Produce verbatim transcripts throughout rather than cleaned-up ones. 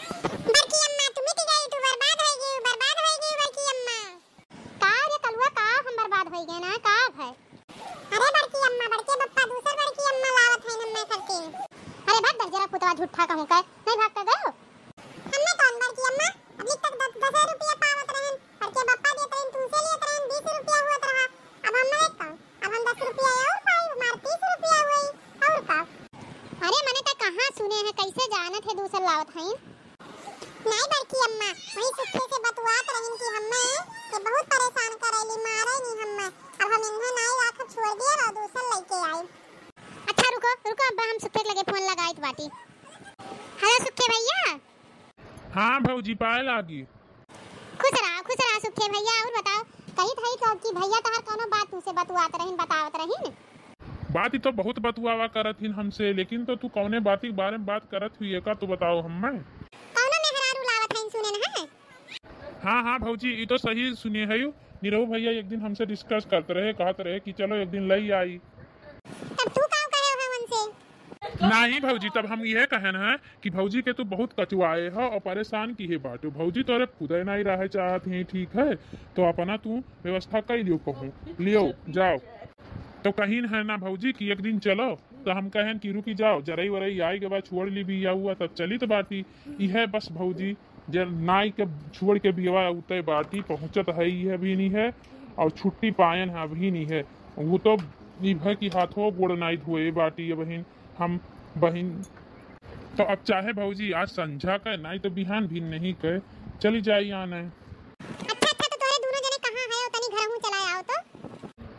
बड़की अम्मा, तू मिट गई, तू बर्बाद होई गई, बर्बाद होई गई बड़की अम्मा। का रे कलुआ, का हम बर्बाद होई गए ना, का भय? अरे बड़की अम्मा, बड़के बप्पा दूसर बड़की अम्मा लावत है नम्मा करके। अरे भाग डर जरा पुतवा झूठा कहूँ के, नहीं भाग के गयो। हम्मे कौन बड़की अम्मा, अभी तक दस, दस रुपया पावत रहन, बड़के बप्पा देत रहन, तुमसे लेत रहन, बीस रुपया हुआ रहा, अब हम्मे कौन, अब हम दस रुपया और पाई, हमार तीस रुपया हुई, और का? अरे मने त कहाँ सुने हैं, कैसे जानत है दूसर लावत हैं? नाई बड़की अम्मा, वही सुखे से बतुआत रहिन कि हम्मे ये बहुत परेशान करेली, मारे नी हम्मे। अब हम इन्हें नाई राखब, छोड़ दिए और दूसर लइके आई। अच्छा रुको, रुको, अब हम सुखे के लगे फोन लगाइत बाटी। हेलो सुखे भैया। हाँ भौजी, पाए लागी। खुश रहा, खुश रहा सुखे भैया। और बताओ, कही थई तो कि भैया तहार कौनो बात तुमसे बतुआत रहिन, बतावत रहिन। बात ही तो बहुत बतुआवा करत हिन हमसे, लेकिन तो तू कौने बात के बारे में बात करत हुई, एका तो बताओ हम्मे। कौनो मेहरारू लावत हईन सुने न है? हाँ, हाँ भौजी, ई तो सही सुने है। निरहू भैया एक दिन हमसे डिस्कस करत रहे, कहत रहे कि चलो एक दिन लई आई। तब तू का कहे हो उनसे? नहीं भौजी, तब हम यह कहन है कि भौजी के तू बहुत कचुआए हो और परेशान किहे बाटो। भौजी तोरे खुदे नहीं रहे चाहत ही, ठीक है, तो अपना तू व्यवस्था कर लियो, कहूँ लियो जाओ। तो कहिन है ना भौजी कि एक दिन चलो, तो हम कहन कि रुकी जाओ, जरई वरई आई के बाद छोड़ ली बिया हुआ, तब चलित बाटी। इहे बस भौजी, जे नाई के छोड़ के बियावा उतई बाटी, पहुँचत है, इहे भी नहीं है, और छुट्टी पायन है, अभी नहीं है। वो तो ई भय कि हाथों गोड़ नाई धोए बाटी, ये बहिन, हम बहिन। तो अब चाहे भौजी आज संझा के, नाई तो बिहान भी नहीं के, चली जाई आने। अच्छा, अच्छा, तो तोहरे दोनों जने कहाँ है? तनी घर हूँ चला आओ तो।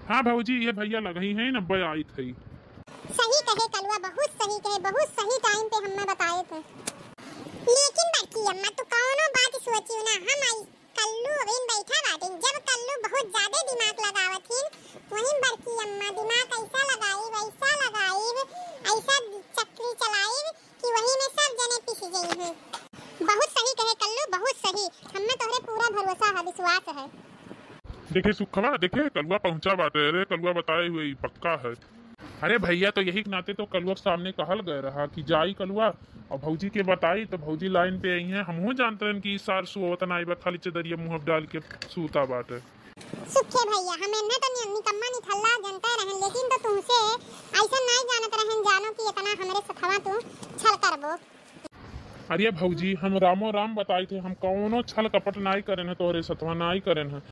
हाँ भौजी, ये भैया लगही है, नब्बे आई थई। सही कहे कलुआ, बहुत सही कहे, बहुत सही टाइम पे हमें बताए थे। लेकिन बड़की अम्मा, तू कौनो बात सोचियो ना, हम आई कल्लू अबहिन बैठा बाटिन। जब कल्लू बहुत ज्यादा दिमाग लगावत हिन, वहीं बड़की अम्मा दिमाग ऐसा लगाई, वैसा लगाई, ऐसा चक्री चलाई कि वही में सब जने पिस जइहें। बहुत सही कहे कल्लू, बहुत सही। हमें तोहरे पूरा भरोसा है, विश्वास है। देखे सुखवा, देखे कलुआ पहुंचा बाटे। अरे कलुआ बताए हुए ही पक्का है। अरे भैया, तो यही के नाते तो कलुआ के सामने कहल गए रहा कि जाई कलुआ और भौजी के बताई, तो भौजी लाइन पे आई हैं। हमहू जानते रहन कि ई सार सोवत नाई बा, खाली चदरिया मुंह डाल के सूता बाटे। सुखे भैया, हम इन्हें तो नि-, निकम्मा निठल्ला जनते रहन, लेकिन तो तुमसे ऐसा नाई जानत रहन, जानो कि इतना हमरे सथवा तू छल करबो। अरे भौजी, हम रामो राम बताई थे, हम कौनो छल कपट नाई करेन है, तोहरे सथवा नाई करेन है।